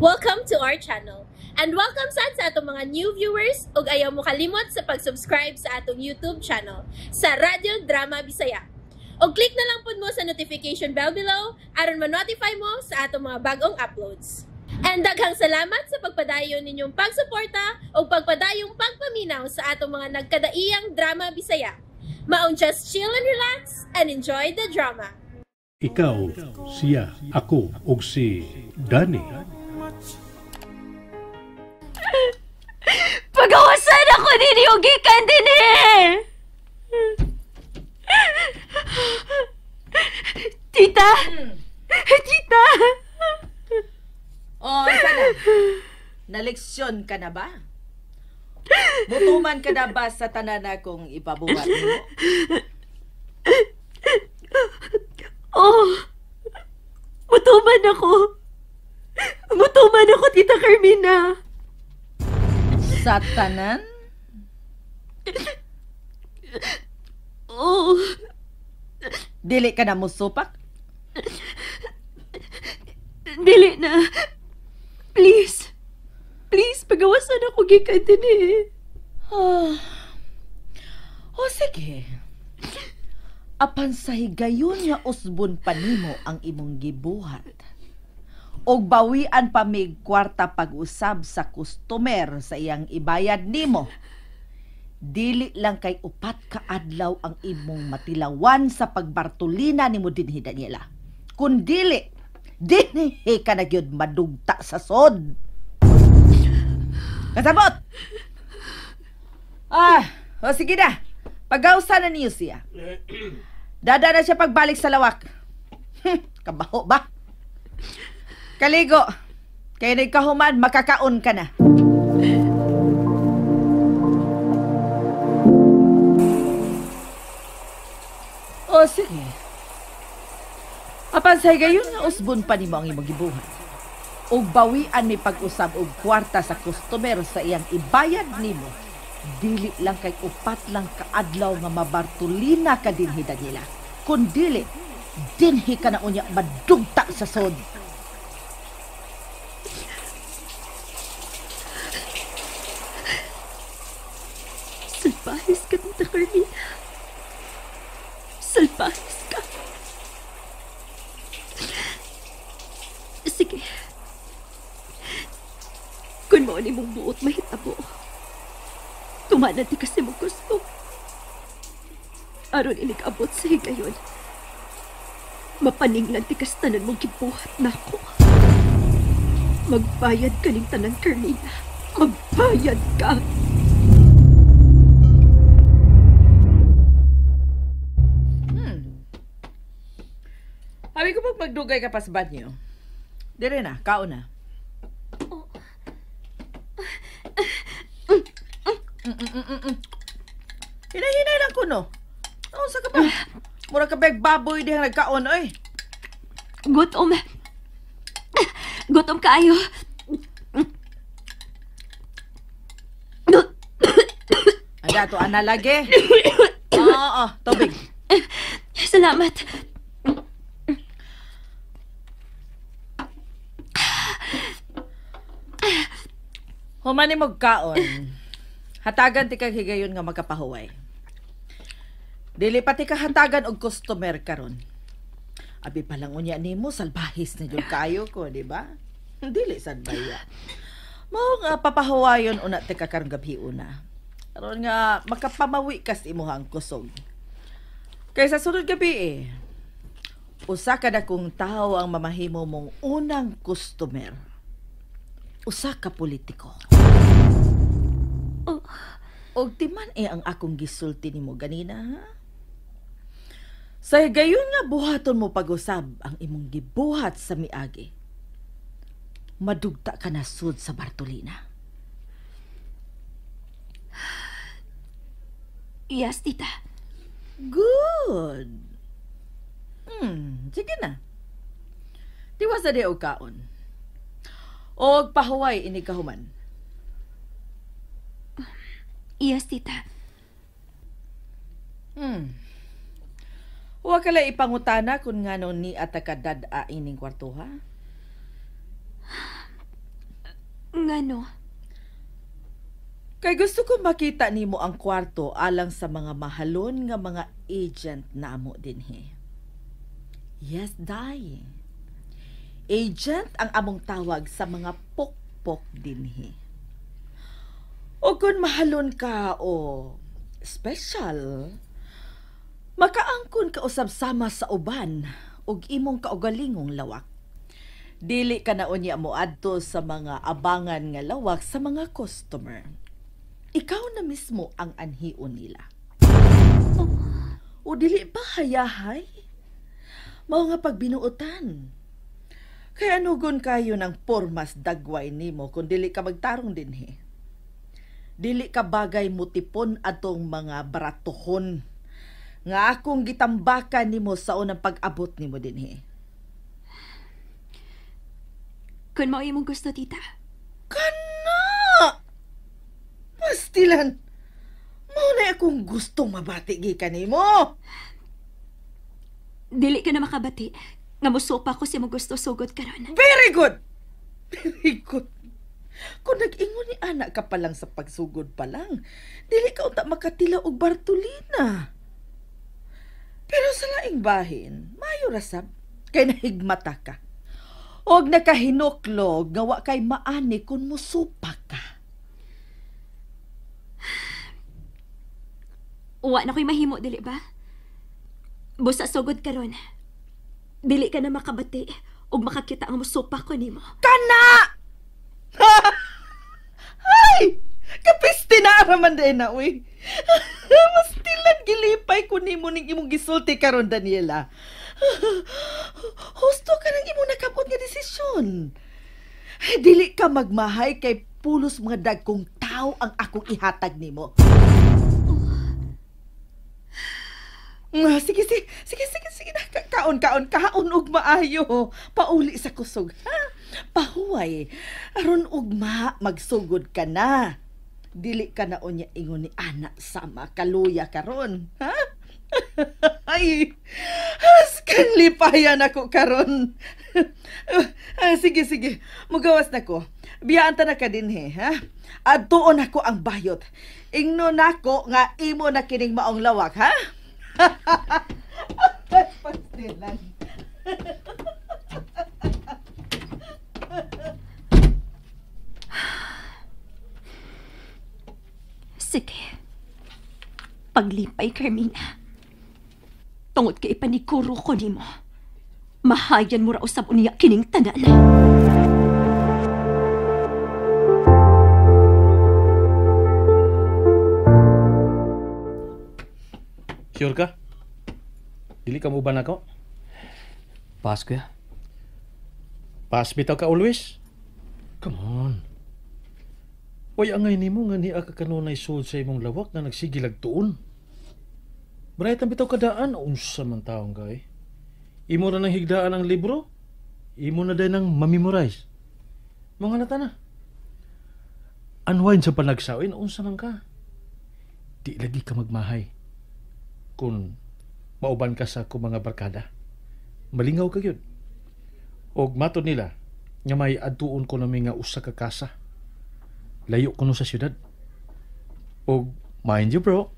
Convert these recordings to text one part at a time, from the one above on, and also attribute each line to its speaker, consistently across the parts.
Speaker 1: Welcome to our channel. And welcome sad sa atong mga new viewers ug ayaw mo kalimot sa pag-subscribe sa atong YouTube channel sa Radyo Drama Bisaya. Og click na lang pud mo sa notification bell below aron ma-notify mo sa atong mga bagong uploads. And daghang salamat sa pagpadayon ninyong pagsuporta ug pagpadayong pagpaminaw sa atong mga nagkadaiyang drama Bisaya. Maong just chill and relax and enjoy the drama.
Speaker 2: Ikaw, siya, ako, ug si Danny.
Speaker 3: Pagawasan ako ninyo gikan dinhi. Tita! Tita!
Speaker 4: Oh, sana. Naleksyon ka na ba? Mutuman ka na ba sa tanan na kung ipabuhat mo?
Speaker 3: Oh! Mutuman ako! Mutuman ako, Tita Carmina!
Speaker 4: Sa tanan?
Speaker 3: Oh!
Speaker 4: Dili ka na musupak?
Speaker 3: Dili na. Please. Please, pagawasan ako gikan dinhi.
Speaker 4: Ah. Oh, sige. Apan sa higayon nga usbon pa nimo ang imong gibuhat. Og bawian pa mig kwarta pag-usab sa customer sa iyang ibayad nimo. Dili lang kay 4 ka adlaw ang imong matilawan sa pagbartulina nimo dinhi, Daniela. Kun dili, dinhi ka na gyud madugta sa sod. Kasabot! Ah, o sige na. Pagausa na niyo siya. Dada na siya pagbalik sa lawak. Kabaho ba? Kaligo. Kaya nagkahuman, makakaon ka na. O sige. Apan sa higayon nga usbon pa nimo ang imong gibuhat. Og bawian mi pag-usab og kwarta sa customer sa iyang ibayad nimo. Dili lang kay 4 lang kaadlaw nga mabartulina ka dinhi, Daniela. Kun dili, dinhi ka na unya madugta sa sod.
Speaker 3: Salbahis ka, Tita Carmina. Salbahis ka. Sige. Kung mao ni mong buot mahitabo, tumanan di kasi mong gusto. Aron inig-abot sa higayon, mapaninglan ti kas tanan mong gibuhat nako. Magbayad ka ning tanan, Carmina. Magbayad ka.
Speaker 4: Sabi ko pag magdugay ka pa sa banyo. Dire na, kaon na.
Speaker 3: Oh.
Speaker 4: Hinahinay lang ko, no? Oh, sa ka ba? Mura ka bag baboy dihang nagkaon, oy.
Speaker 3: Gutom. Gutom kaayo.
Speaker 4: Ay, dato, ana lagi. Oo, tubig.
Speaker 3: Salamat.
Speaker 4: Humani magkaon. Hatagan ti kag higayon nga makapahuway. Dili pa ti ka hatagan og customer karon. Abi pa lang unya nimo salbahis na jud kayo ko, di ba? Dili sad baya. Mao nga papahuwayon una ti ka karon gabi una. Aron nga makapamawi kas imuhang kusog. Kay sa sunod gabi eh, usa ka dakong tawo ang mamahimo mong unang customer. Usa ka politiko.
Speaker 3: Oh.
Speaker 4: Og timan eh ang akong gisulti nimo ganina, ha? Sa higayon nga buhaton mo pag-usab ang imong gibuhat sa miagi. Madugta ka na sud sa Bartolina.
Speaker 3: Yes, tita.
Speaker 4: Good. Sige na. Tiwas na di og kaon. Og pahuway ini kahuman.
Speaker 3: Yes, tita.
Speaker 4: Wa ka lang ipangutana kung ngano ni atakadad-a ining kwarto, ha?
Speaker 3: Ngano?
Speaker 4: Kay gusto ko makita nimo ang kwarto alang sa mga mahalon nga mga agent namo dinhi. Yes, day. Agent ang among tawag sa mga pokpok dinhi. O kung mahalon ka o special, makaangkon ka usab sama sa uban ug imong kaugalingong lawak. Dili ka na unya mo adto sa mga abangan nga lawak sa mga customer. Ikaw na mismo ang anhion nila. O dili ba hayahay? Mao nga pagbinuotan. Kaya anugon kayo ng pormas dagway nimo kung dili ka magtarong dinhi. Dili ka bagay mutipon atong mga baratohon nga akong gitambakan nimo sa unang pag-abot nimo dinhi.
Speaker 3: Kun mao imong gusto, tita.
Speaker 4: Kana! Pastilan! Mao na akong gustong mabati gikan nimo.
Speaker 3: Dili ka na makabati nga musupa ko si mo gusto sugod karon.
Speaker 4: Very good. Very good. Kung nag-ingon ni anak ka pa lang sa pagsugod pa lang, dili ka unta makatila og Bartolina. Pero sa laing bahin, maayo ra sab kay nahigmata ka. Og nakahinuklog nga wa kay maani kun musupa ka.
Speaker 3: Wa na ko'y mahimo, dili ba? Busa sugod karon. Dili ka na makabati og makakita ang musupa ko nimo.
Speaker 4: Kana! Ay! Kapiste na raman din na, uy. Mastilan gilipay ko nimo ning imong gisulti karon, Daniela. Husto ka nang imong nakabot nga desisyon. Dili ka magmahay kay pulos mga dagkong tao ang akong ihatag nimo. Sige, sige, sige, sige, sige na. Kaon, kaon, kaon og maayo. Pauli sa kusog, ha? Pahuway. Aron ugma, magsugod ka na. Dili ka na unya ingon ni ana sama kaluya karon, ha? Ay, askan lipayan ako karon. Sige, sige. Mugawas na ko. Biyaan ta na ka dinhi, ha? Adtuon ako ang bayot. Ingno nako nga imo na kining maong lawak, ha? Pastilan.
Speaker 3: Sige. Paglipay, Carmina. Tungod kay ipanikuro ko nimo. Mahayan mo ra usab unya kining tanan.
Speaker 2: Sure ka? Dili ka mo ba nako?
Speaker 5: Pass kuya.
Speaker 2: Pass bitaw ka always? Come on. Uy, angay nimo nga niya ka kanunay sud sa imong lawak na nagsigilag tuon. Bright ang bitaw kadaan, unsa man taong ka eh. Imo na nang higdaan ang libro, imo na din ang mamemorize. Mga nata na. Unwind sa panagsawin, unsa man ka. Di lagi ka magmahay. Kung mauban ka sa akong mga barkada, malingaw ka yun. Og matod nila, nga may adtuon ko nami nga usa ka kasa. Layo ko no sa syudad. Og mind you bro,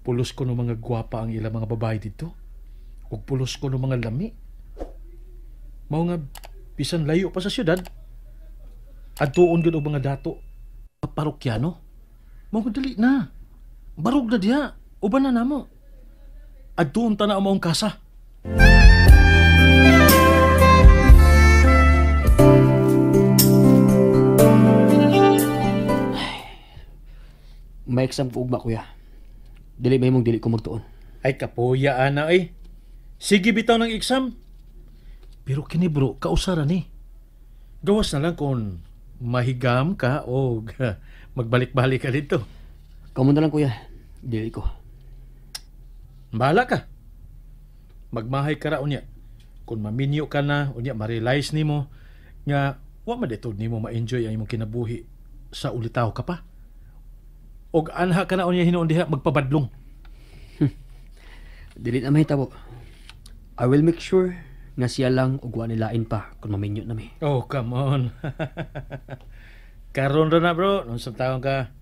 Speaker 2: pulos ko no mga gwapa ang ilang mga babae dito. Og pulos ko no mga lami. Mao nga bisan layo pa sa syudad, adtuon gyud og mga dato parokyano. Mao nga dali na. Barog na diha. Uban na namo. Adtuon ta na ang maong kasa.
Speaker 5: May exam ko ugma kuya. Dili may mong dili ko magtuon.
Speaker 2: Ay kapuya ana eh. Sige bitaw ng exam. Pero kini bro, kausara ni. Gawas na lang kung mahigam ka o magbalik-balik ka dito.
Speaker 5: Kamu na lang kuya. Dili ko.
Speaker 2: Bahala ka. Magmahay ka ra unya. Kung maminyo ka na, unya ma-realize nimo nga wa man ditod nimo ma-enjoy ang imong kinabuhi sa ulitaw ka pa. Og anha ka na unya hinuon diha magpabadlong.
Speaker 5: Dili na mahitabo. I will make sure nga siya lang og wa nilain pa kung maminyo na mi.
Speaker 2: Oh, come on. Karon ra na bro, nung sa taon ka.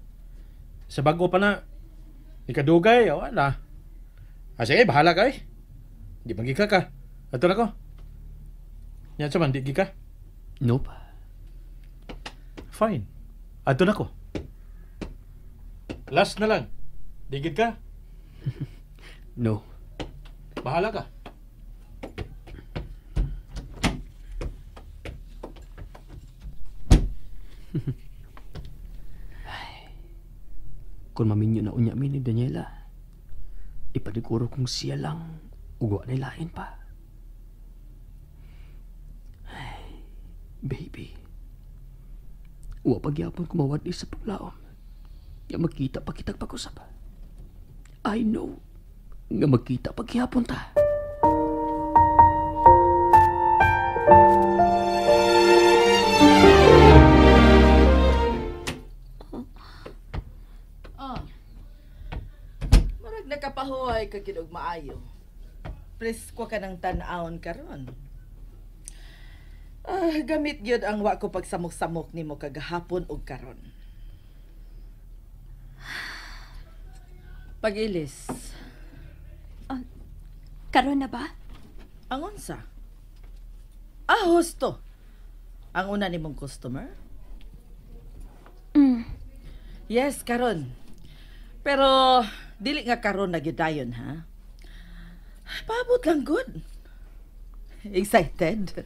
Speaker 2: Sa bago pa na. Ikadugay, wala. Ah, sige, bahala ka eh. Di magika ka. Ato na ko. Yan sa man, di gika?
Speaker 5: Nope.
Speaker 2: Fine. Ato na ko. Last na lang. Di gid ka?
Speaker 5: No.
Speaker 2: Bahala ka.
Speaker 5: Ay, kung maminyo na unya mi ni Daniela, ipadiguro kung siya lang ugwa na lain pa. Ay, baby, wa pagyapon kumawad ni sa paglaom. Nga magkita pa kitag pag-usap. I know nga magkita pagyapon ta.
Speaker 4: Oh. Murag nakapahuway ka gid og maayo. Presko ka ng tan-awon karon. Ah, gamit gyud ang wa ko pagsamok-samok nimo kagahapon og karon. Pag-ilis.
Speaker 3: Karon na ba?
Speaker 4: Ang unsa? Ah, husto. Ang una nimong customer?
Speaker 3: Mm.
Speaker 4: Yes, karon. Pero dili nga karon na gyud dayon, ha? Paabot lang good. Excited?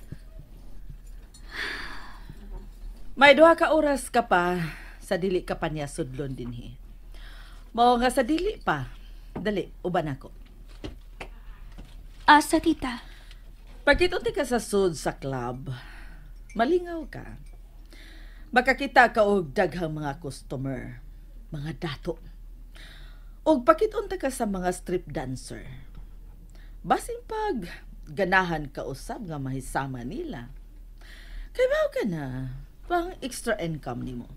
Speaker 4: May 2 ka oras ka pa sa dili ka pa niya sudlon dinhi. Mao nga sa dili pa. Dali, uban ako.
Speaker 3: Asa, tita?
Speaker 4: Pagkitunti ka sa sud sa club, malingaw ka. Makakita ka og daghang mga customer, mga dato. Og pakitunta ka sa mga strip dancer. Basin pag ganahan ka usab nga mahisama nila. Kay bawo ka na, pang extra income nimo.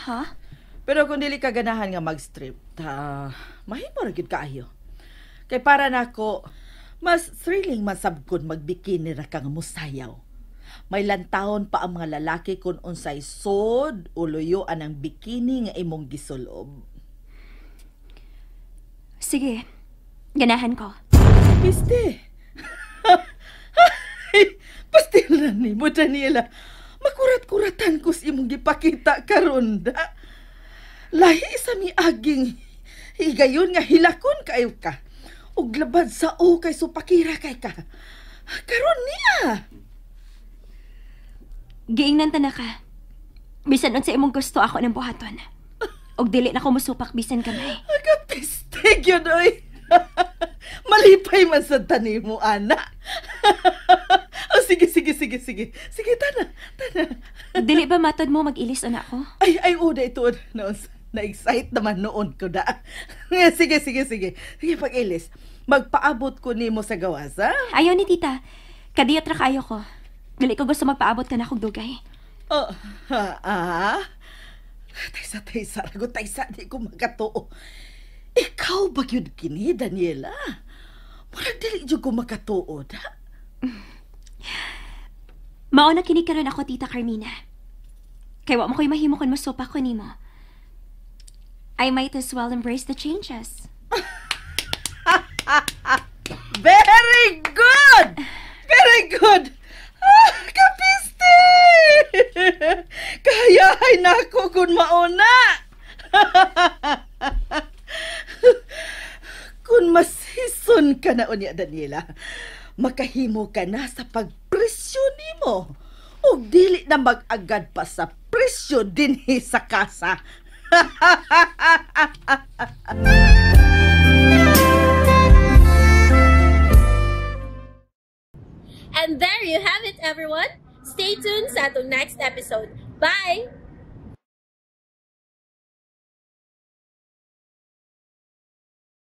Speaker 3: Ha?
Speaker 4: Pero kung dili ka ganahan nga mag-strip, ta mahimo ra gyud kaayo. Kay para nako, mas thrilling man sab kun magbikini ra ka nga mosayaw. May lantahon pa ang mga lalaki kung unsay sod o luyuan ang bikini nga imong gisulob.
Speaker 3: Sige, ganahan ko.
Speaker 4: Piste. Pastil na ni mo, Daniela. Makurat-kuratan ko sa imong gipakita karon da. Lahi sa miaging higayon nga hilakon kayo ka. Ug labad sa o kay supakira kay ka. Karon niya.
Speaker 3: Giingnan ta na ka. Bisan unsa imong gusto ako ng buhaton. Ug dili na ko mosupak bisan gamay.
Speaker 4: Kapiste gyud oy. Malipay man sa tanim mo, ana. Oh, sige. Sige, tana.
Speaker 3: Dili ba matod mo mag-ilis ana ko?
Speaker 4: Ay, uda ito. No, na-excite naman noon ko da. Sige. Sige, pag-ilis. Magpaabot ko nimo sa gawas, ha?
Speaker 3: Ayaw ni tita. Kadiyot ra kaayo ko. Dili ko gusto magpaabot ka na kog dugay.
Speaker 4: Oh, ah? Taysa, ragot taysa, di ko makatuo. Ikaw ba yun kini, Daniela? Murag dili jud ko makatuo, da?
Speaker 3: Mao na kini karon ako, Tita Carmina. Kay wa mo ko'y mahimo kun mosupa ko nimo. I might as well embrace the changes.
Speaker 4: Very good! Very good! Ah, kapiste! Kayahay na ako kung mauna! Kung masison ka na unya, Daniela, makahimo ka na sa pagpresyo nimo. Ug dili na mag-agad pa sa presyo dinhi sa kasa.
Speaker 1: And there you have it, everyone. Stay tuned sa atong next episode. Bye!